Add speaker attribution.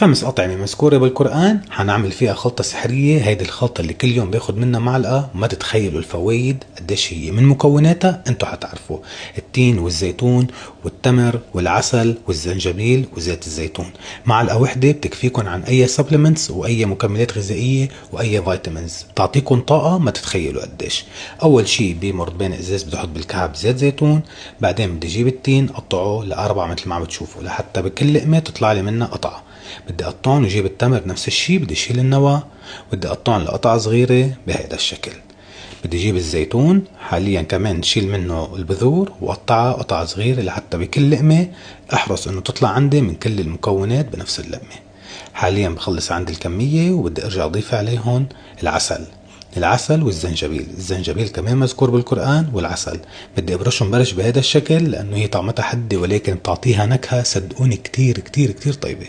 Speaker 1: 5 أطعمة مذكورة بالقرآن حنعمل فيها خلطة سحرية. هيدي الخلطة اللي كل يوم باخد منها معلقة، ما تتخيلوا الفوايد قديش هي. من مكوناتها انتو حتعرفوا: التين والزيتون والتمر والعسل والزنجبيل وزيت الزيتون. معلقة وحدة بتكفيكن عن أي supplements وأي مكملات غذائية وأي vitamins، بتعطيكن طاقة ما تتخيلوا قديش. أول شي بمرطبان إزاز بدي أحط بالكعب زيت زيتون، بعدين بدي أجيب التين قطعه ل4 مثل ما عم بتشوفوا لحتى بكل لقمة تطلع لي منها قطعة. بدي أقطعهم وجيب التمر نفس الشي، بدي أشيل النوى بدي أقطعهم لقطع صغيرة بهيدا الشكل. بدي أجيب الزيتون حاليا كمان نشيل منه البذور وقطعها قطع صغيرة لحتى بكل لقمة أحرص إنه تطلع عندي من كل المكونات بنفس اللقمة. حاليا بخلص عندي الكمية وبدي أرجع أضيف عليهم العسل، العسل والزنجبيل. الزنجبيل كمان مذكور بالقرآن والعسل. بدي أبرشهم برش بهذا الشكل لأنه هي طعمتها حدة ولكن بتعطيها نكهة صدقوني كتير كتير كتير طيبة.